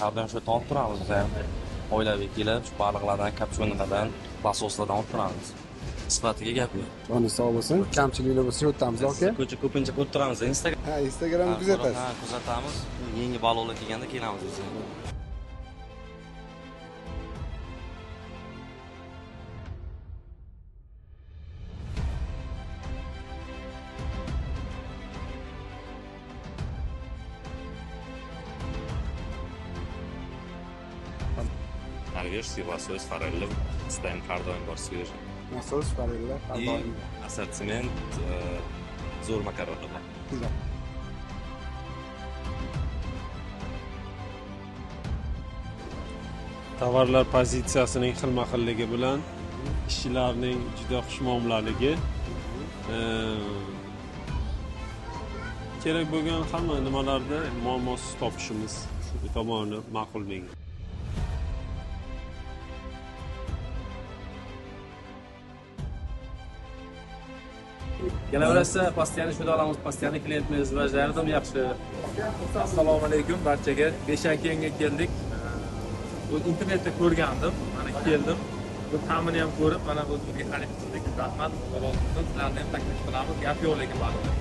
Har doim shu yerdan olib turamiz biz ham. Oilaviy kelib, shu baliqlardan, kapchonilardan, lososlardan olib turamiz. Sifatiga gap yo'q. Joni sog' bo'lsin. Kamchiliklar bo'lsa o'tamiz, aka. Ko'cha ko'pincha ko'rib turamiz Instagram. Ha, Instagramni kuzatasiz. Ha, kuzatamiz. Yangi baliqlar kelganda kelamiz biz. Норвежский лосось, форель, ставим har doim bor свежий. Лосось, форель, har doim. Ассортимент zo'r makaronlar bor. Tovarlar pozitsiyasining xilma-xilligi bilan ishchilarning juda xushmuomalaligi, kerak bo'lgan hamma nimalarni muammosiz topishimiz shu tomoni ma'qul menga. Kelaversa, постоянно shunda olamiz, постоянно klientimiz va jardim yaxshi. Assalomu alaykum barchaga. Beshakenga keldik. Bu internetda ko'rgandim, mana keldim. Bu ta'mini ham ko'rib, mana o'zimizga xarid qildik. Rahmat, Alloh rozi bo'lsin. Sizlarni ham taklif qilamiz. Gap yo'q lekin baribir.